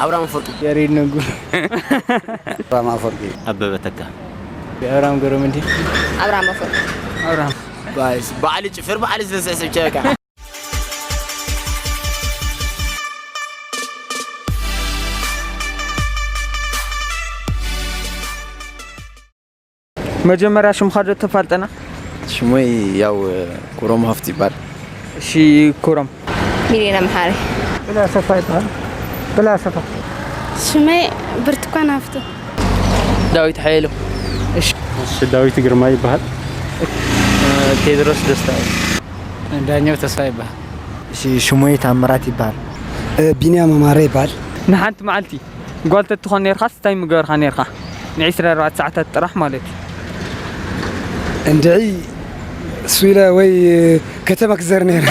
ኣብራም ኣፈወርቂ። ያሬድ ነጉ። ኣብራም ኣፈወርቂ። ኣበበ ተካ። ኣብራም ገረመዲ። ኣብራም ኣፈወርቂ። ኣብራም። ባይስ፣ በዓል ጭፍር፣ በዓል ዝስዕስዕ ጨረቃ። መጀመርያ ሽምኻ ዶ ተፋልጠና? ሽሞይ ያው ኩሮም ሃፍት ይባል። እሺ፣ ኩሮም። ሚሊና መሓሪ። ብላ ሰፋ ይባል። ብላ ሰፋ። ሽመይ ብርቱካን ሃፍቱ። ዳዊት ሓየሎም። እሺ። እሺ፣ ዳዊት ግርማ ይባሃል። ቴድሮስ ደስታ። ዳኛው ተስፋ ይባሃል። እሺ፣ ሽሞይ ታምራት ይባሃል። እ፣ ቢንያም ኣማረ ይባሃል። ንሓንቲ መዓልቲ ጓል ተትኾን ነርካስ እንታይ ምገበርካ ነርካ? ን24 ሰዓታት ጥራሕ ማለት እዩ። እንድዒ ስዊለ ወይ ከተማ ክዘር ነይረ።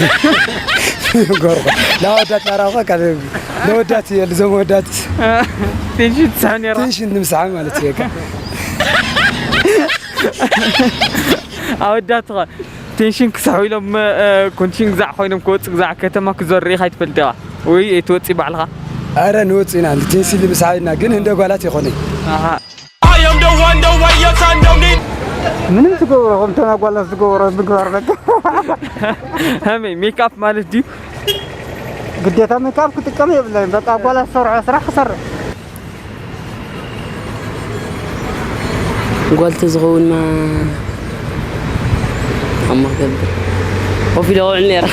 ጎርጎ። ላወዳት ናራውኻ ካብ ለወዳት እየ፣ ልዞም ወዳት። ቴንሽን ትስሕብ ነይርካ? ቴንሽን ንምስሓብ ማለት እዩ፣ በቃ። ኣወዳት ኸ ቴንሽን ክስሕቡ ኢሎም፣ እ፣ ኮንሽን ግዛዕ ኮይኖም ክወጽእ ግዛዕ ከተማ ክዞር ርኢኻ ኣይትፈልጥ ኢኻ ወይ ኣይትወጽእ ባዕልኻ? ኣረ ንወጽእ ኢና፣ ቴንሽን ንምስሓብ ኢና፣ ግን እንደ ጓላት ይኾነ። ኣሃ። I am the one, the one your son don't need. ምንም ትገብሮ፣ ከምቶም ኣጓላት ዝገብሮ ምግባር በቃ። ሃመይ፣ ሜክኣፕ ማለት ድዩ? ግዴታ ሜክኣፕ ክጥቀም የብለይን። በቃ ኣጓላት ዝሰርሖ ስራሕ ክሰርሕ። ጓል ተዝኸውን ማ ኣማ ክገብር። ኮፍ ኢለ ክውዕል ነይረ።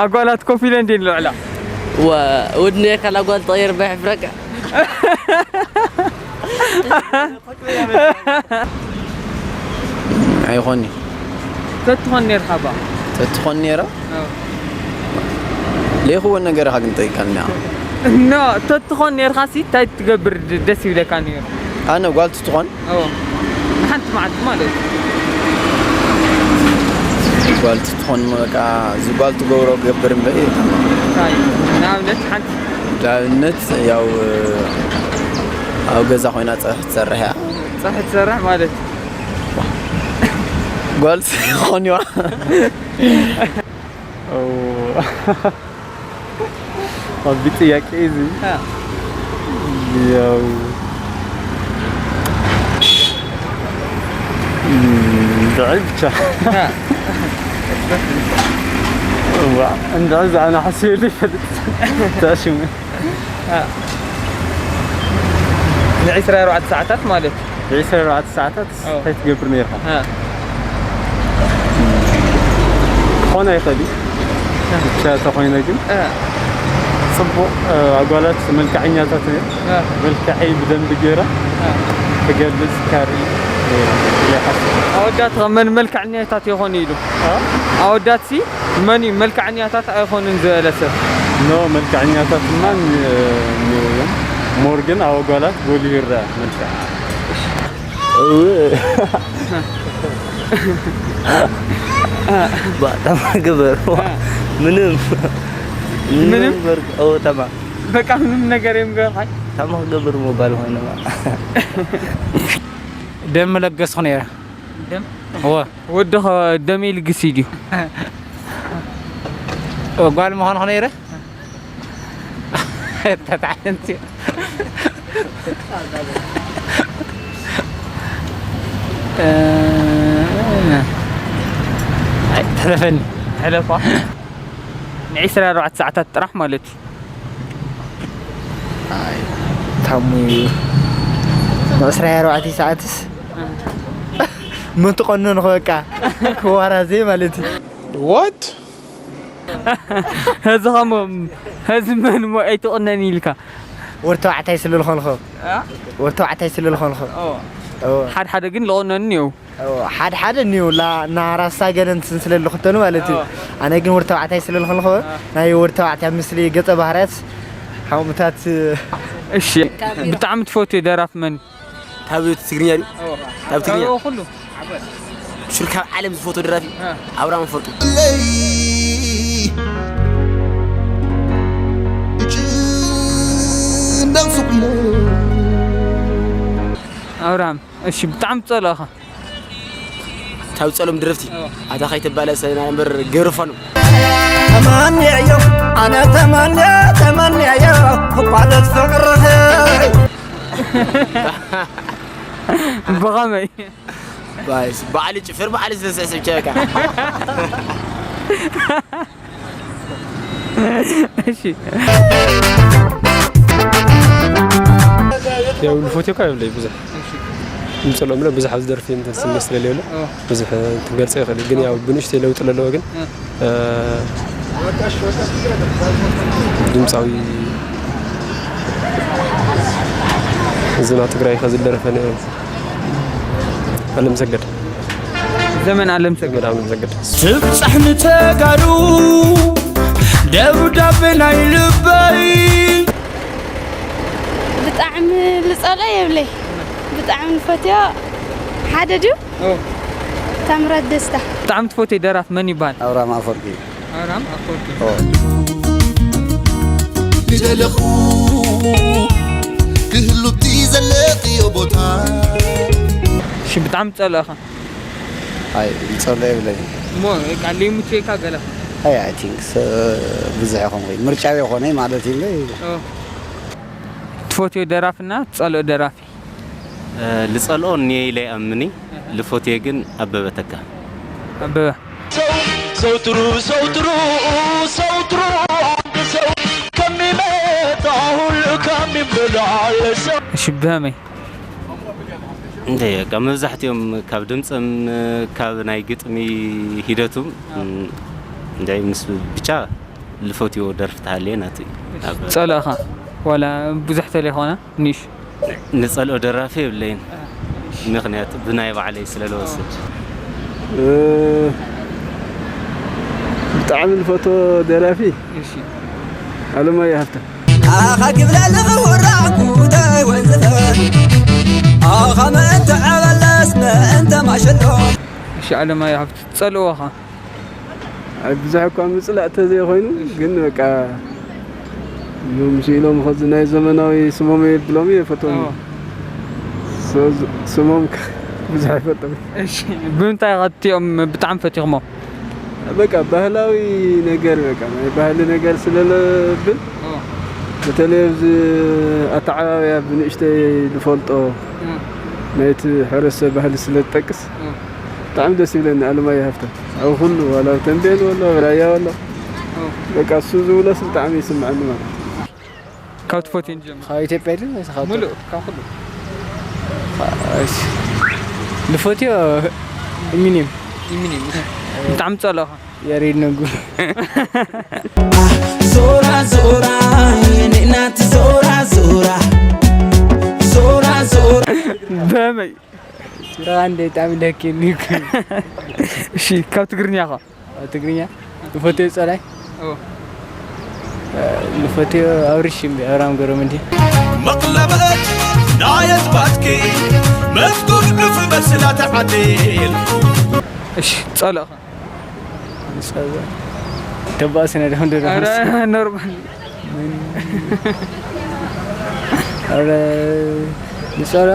ኣጓላት ኮፍ ኢለ እንዴ ንልዕላ? ዋ፣ ወድነ ካላ ጓል ተቐይር ባይ ሕፍረካ። ኣይኾኒ። ተትኾን ነርካ ባ? ተትኾን ነይራ? ኣዎ። ሌኽዎ ነገር ኢኻ ግን ጠይቃልና። ኖ፣ ተትኾን ነርካ ሲ እንታይ ትገብር ድ-፣ ደስ ይብለካ ነይሩ? ኣነ ጓል ትትኾን? ኣዎ። ንሓንቲ መዓልቲ ማለት እዩ። ጓል ትትኾን በቃ፣ እዚ ጓል ትገብሮ ገብር እምበር እዩ። እንታይ? ንኣብነት ሓንቲ ንኣብነት ያው ኣብ ገዛ ኮይና ጸብሒ ትሰርሕ እያ። ጸብሒ ትሰርሕ ማለት? ጓል ትኾን እያ። ኦ። ከቢድ ጥያቄ እዩ እዚ። አ። ያው፣ እም፣ እንድዒ ብቻ። አ። ዋ፣ እንድዒ ዝኣና ሓሲበሉ ይፈልጥ። ታሽሙ። አ። ን24 ሰዓታት ማለት እዩ። ን24 ሰዓታት ኣዎ። እንታይ ትገብር ነይርካ? አ። ክኾን ኣይኽእል እዩ። አ። ብቻ ተኾይነ ግን አ። ጽቡቕ፣ እ፣ ኣጓላት መልክዐኛታት እየን። አ። መልክዐይ ብደንቢ ገይረ አ። ክገልጽ ከርኢ፣ እ፣ ኢለ ይሓስብ። ኣወዳት መን መልክዐኛታት ይኾኑ ኢሉ? አ? ኣወዳትሲ መን እዩ መልክዐኛታት ኣይኾኑን ዝበለ ሰብ? ኖ፣ መልክዐኛታትማ እኒ-፣ እኒኦ እዮም። ሞር ግን ኣብ ኣጓላት ጎሊሁ ይረአ መልክዕ። እው። ባጣማ ግበር። ምንም። ምንም? ምንም በር-፣ ኦ፣ ተማ። በቃ ምንም ነገር እዮም ገርሓይ። ተማ ክገብር ምባል ኮይነማ። ደም መለገስኩ ነይረ። ደም? እወ። ወድኸ ደም ይልግስ እዩ ድዩ? ጓል ምዃንኹ ነይረ? ተታዕንቲ። እ፣ ኣይ፣ ተረፈኒ። ሕለፋ። ን24 ሰዓታት ጥራሕ ማለት እዩ። ኣይ፣ ታሙ እዩ። ን24 ሰዓትስ? እ። መን ትቐንኖ ንኸ በቃ ክዋራዘ ማለት እዩ። What? ሀዚ ኸሞ፣ ሀዚ መን እሞ ኣይትቕነን ኢልካ? ወዲ ተባዕታይ ስለ ዝኾንኹ። አ? ወዲ ተባዕታይ ስለ ዝኾንኹ። ኦ። ኦ። ሓደ ሓደ ግን ልቕነኑ እኒው። ኦ፣ ሓደ ሓደ እኒው፣ ላ-፣ እና ራሳ ገለ እንትን ስለ ልኽተኑ ማለት እዩ። ኦ። ኣነ ግን ወዲ ተባዕታይ ስለ ዝኾንኹ፣ አ። ናይ ወዲ ተባዕታይ ምስሊ ገጸ ባህርያት ሓሙታት። እሺ፣ ብጣዕሚ ትፈትዮ ደራፊ መን? ካብ ትግርኛ ድዩ? ኣዎ። ካብ ትግርኛ? ካብ ኩሉ። ሽር ካብ ዓለም ዝፈትዎ ደራፊ እ። ኣብርሃም ኣፈወርቂ። ኣብርሃም፣ እሺ፣ ብጣዕሚ ትጸልኦ ኢኻ። ታውጸሎም ድርፍቲ ኣታ ከይትባለ ሰና እምበር ገርፈኑ። ተማንየዮ ኣነ ተማንየ ተማንየዮ ክባለት ፍቅርህ ብኸመይ? ባይስ በዓል ጭፍር በዓል ዝተስዕስብ ቸካ። እሺ። ያው ልፎቴ እኮ አይብለይ ብዙሕ ምጽሎም ለ ብዙሕ ኣብዚ ደርፊ እንትን ስሜት ስለሌለ ብዙሕ ትገልጸ ይኽእል ግን ያው ብንሽተይ ለውጥ ለለዎ ግን ድምፃዊ እዝና ትግራይ ከዝደረፈ ነይሩ። ኣለምሰገድ ዘመን ኣለምሰገድ ዘመድ ኣለምሰገድ ትብጻሕ ንተጋሩ ደብዳብ ናይ ልበይ ብጣዕሚ ልጸሎ የብለይ ብጣዕሚ ንፈትዮ ሓደ ድዩ ታምራት ደስታ ብጣዕሚ ትፈትዮ ደራፍ መን ይበሃል? ኣብርሃም ኣፈወርቂ እዩ። ኣብርሃም ኣፈወርቂ። ዝደለኹ ክህሉ ብቲ ዘለኽዮ ቦታ እሺ ብጣዕሚ ጸልእኻ ኣይ ይጸሎ የብለይ እሞ ቃል ይምቼካ ገለኻ ኣይ ኣይ ቲንክ ብዙሕ ይኾን ወይ ምርጫ ይኾነይ ማለት እዩ እምበይ ትፈትዮ ደራፍና ትጸልኦ ደራፊ ልጸልኦ እኒየ ኢለ ይኣምን ልፎትየ ግን ኣበበ ተካ ኣበበ ሰው ሰው ጥሩ ሰው ጥሩ ሰው ጥሩ አንድ ሰው ከሚመጣ ሁሉ ከሚበላል ሰው እሺ ብኸመይ እንተ በቃ መብዛሕትኦም ካብ ድምፅም ካብ ናይ ግጥሚ ሂደቱም እንታይ ምስ ብቻ ልፈትዎ ደርፊ ተሃልየ ናቱ እዩ ኣብ ጸለእኻ ዋላ ብዙሕ ተለይኮነ ንሽ ንጸልኦ ደራፊ የብለይን ምክንያቱ ብናይ ባዕለይ ስለ ልወስድ ብጣዕሚ ልፈቶ ደራፊ ኣለማዮ ሃፍታ ኣኻ ክብላ ለኽውራ ጉዳይ ወንዝፈ ኣኻ ምእንቲ ዓበለስ ምእንቲ ማሸሎ እሺ ኣለማዮ ሃፍቲ ትጸልእዎ ኻ ኣይ ብዙሕ እኳ ምፅላእ ተዘይኮይኑ ግን በቃ እዮም ስኢሎም ከዚ ናይ ዘመናዊ ስሞም የብሎም እየ ፈቶም ስሞም ብዙሕ ኣይፈጥም ብምንታይ ከትኦም ብጣዕሚ ፈቲኹሞ በቃ ባህላዊ ነገር በቃ ናይ ባህሊ ነገር ስለለብል በተለይ ኣብዚ ኣተዓባብያ ብንእሽተይ ዝፈልጦ ናይቲ ሕረሰ ባህሊ ስለ ዝጠቅስ ብጣዕሚ ደስ ይብለኒ ኣለማዮ ሃፍታ ኣብ ኩሉ ዋላ ኣብ ተንቤን ወሎ ኣብ ራያ ወሎ በቃ እሱ ዝብሎስ ብጣዕሚ ይስምዐኒ ማለት ካብ ትፈትዮ ንጀምር ካብ ኢትዮጵያ ድዩ ወይስ ካብ ሙሉእ ካብ ኩሉ እሺ ልፈትዮ ኢሚኒም ኢሚኒም ብጣዕሚ ጸለኻ ያሬድ ነጉ ዞራ ዞራ ንእናት ዞራ ዞራ ዞራ ዞራ በመይ ስራ እንደ ጣም ለኪ ኒኩ እሺ ካብ ትግርኛ ኸ ትግርኛ ንፈትዮ ጸላይ ንፈትዮ ኣብርሽ እምቢ ኣብርሃም ገረመድህን መቕለበት ናየት ባትኪ መስጉድ ዕፍ በስላ ተዓዲል እሺ ጸለኻ ተባእስነ ዶ ኖርማል ኧረ ንጸሎ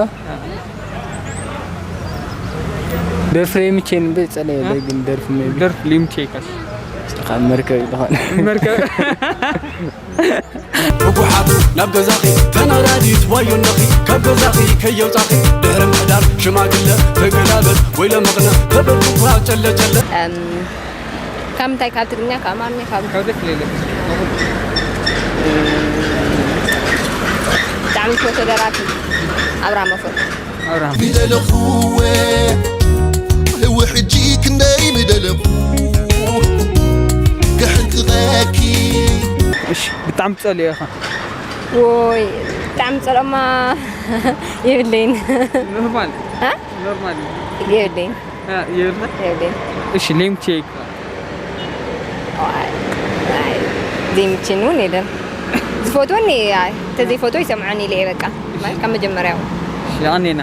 ደርፊ ይምቼን እምበር ጸለ የለ ግን ደርፊ ሜቢ ደርፊ ሊምቼ ካስ ካብ መርከብ ይልኾን መርከብ ብጉሓት ናብ ገዛኺ ተናራዲት ዋዮ ኣለኺ ካብ ገዛኺ ከየውፃኺ ድሕሪ ምሕዳር ሽማግለ ተገላበጥ ወይለ መቕነ ተበልኩኳ ጨለጨለ ካብ ምንታይ ካብ ትግርኛ ካብ ኣማርኛ ካብ ካብ ደስ ለለ ብጣዕሚ ዝፈትዎ ደራፊ ኣብርሃም ኣፈወርቂ ኣብርሃም ምደለኹወ ህዊ ሕጂ ክንደይ ምደለኹ ክሕንቅቐኪ እሺ ብጣዕሚ ትጸልዮ ኢኻ ወይ ብጣዕሚ ጸልኦማ የብለይን ኖርማል እ ኖርማል የብለይን የብለ የብለይን እሺ ሌምቼ ዘይምችን እውን የለን ዝፈትወኒ ተዘይፈትዎ ይሰምዐኒ ኢለ በቃ ማለት ካብ መጀመርያው ያኔና